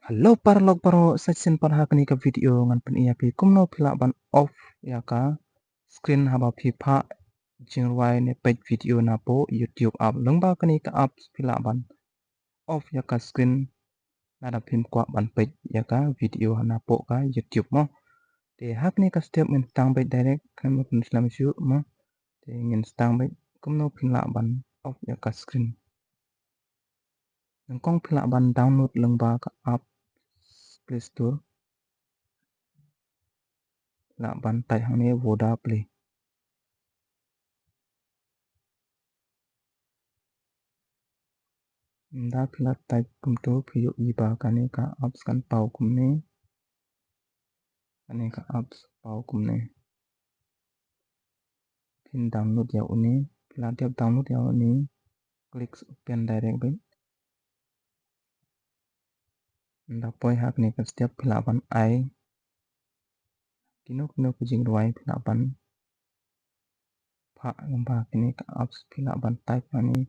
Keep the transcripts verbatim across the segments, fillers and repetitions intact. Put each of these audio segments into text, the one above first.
Hello paralok baroh, sa shisien pat ha kane ka video ngan pyni ïa phi kumno phi lah ban off ïa ka screen haba phi phah jingrwai ne peit video napoh YouTube app. Lyngba kane ka app phi lah ban off ïa ka screen lada phim kwah ban peit ïa ka video napoh ka YouTube mo. Te ha kane ka step ngin sdang beit direct, kane mo pynslem shuh mo. Te ngin sdang beit kumno phi lah ban off ïa ka screen. Nyngkong phi lah ban download lyngba ka app Play Store. Lah ban type hangne Voda Play. Ynda phi la type kumto phi ïohi ba kane ka apps kan paw kumne. Kane ka apps paw kumne. Phin download ïa une, phi la dep download ïa une, click open direct beit. Ynda poi ha kane ka step phi lah ban ai kino kino ki jingrwai phi lah ban phah lyngba kane ka apps, phi lah ban type hangne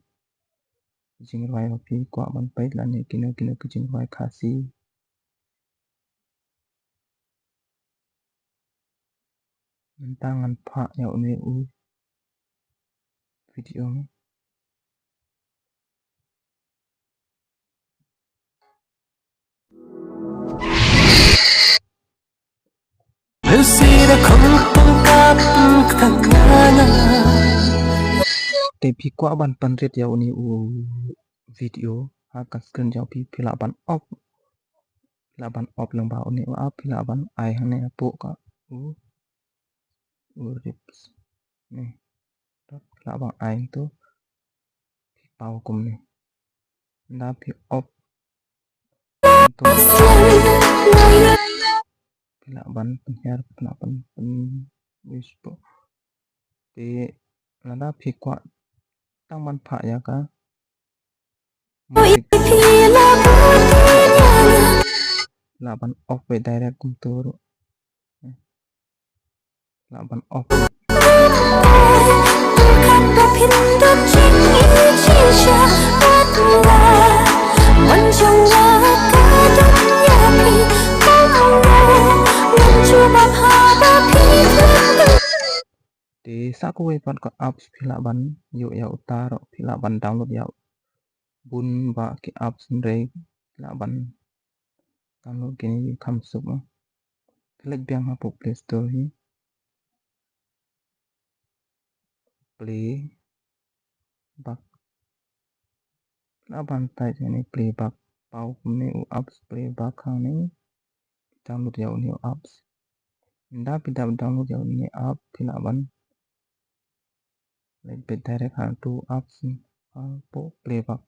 ki jingrwai ba phi kwah ban peit lane kino kino ki jingrwai Khasi. Mynta ngan phah ïa une u video. Te phi kwah ban pynrit ïa une u video ha ka screen jong phi, phi lah ban off. Phi lah ban off lyngba une u app, phi lah ban ai hangne hapoh ka u, u rips ne. Phi lah ban ai to, phi paw kumne. Ynda phi off to, phi lah ban pynhiar, phi lah ban pyn, pyn, te lada phi kwah tang ban phah ïa ka music, lah ban off beit direct kumto ruh. Lah ban off. Te sa kawei pat ka apps phi lah ban ïoh ïa uta ruh, phi lah ban download ïa bun bah ki apps, hynrei phi lah ban download kine ki kham suk mo. Phi leit biang hapoh Play Store hi. Playback. Lah ban type ïa une Playback. Paw kumne u apps Playback hangne. Download ïa une u apps. Ynda phi dep download ïa une app phi lah ban leit beit direct ha uto u apps hapoh Playback.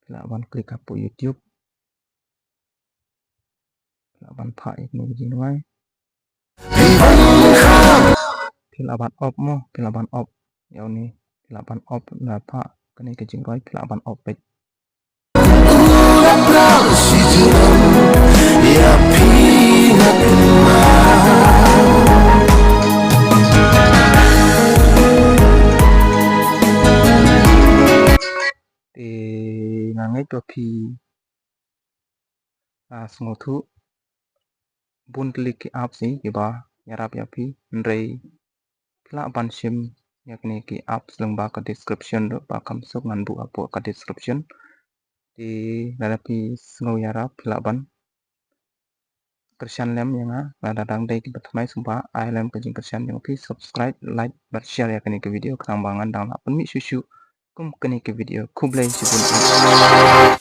Phi lah ban click hapoh YouTube. Phi lah ban phah ïa kine ki jingrwai. Phi lah ban off mo, phi lah ban off ïa une, phi lah ban off, la phah kane ka jingrwai phi lah ban off beit. Te nga ngeit ba phi la sngewthuh bun tylli ki apps hi kiba ïarap ïa phi, hynrei phi lah ban shim ïa kine ki apps lyngba ka description ruh, ba kham suk ngan buh hapoh ka description. Te lada phi sngew ïarap phi lah ban kyrshan lem ïa nga, lada dang dei kiba thymmai sngewbha ai lem ka jingkyrshan jong phi, subscribe, like bad share ïa kane ka video khnang ba ngan dang lah pynmih shuh shuh kum kane ka video. Khublei shibun.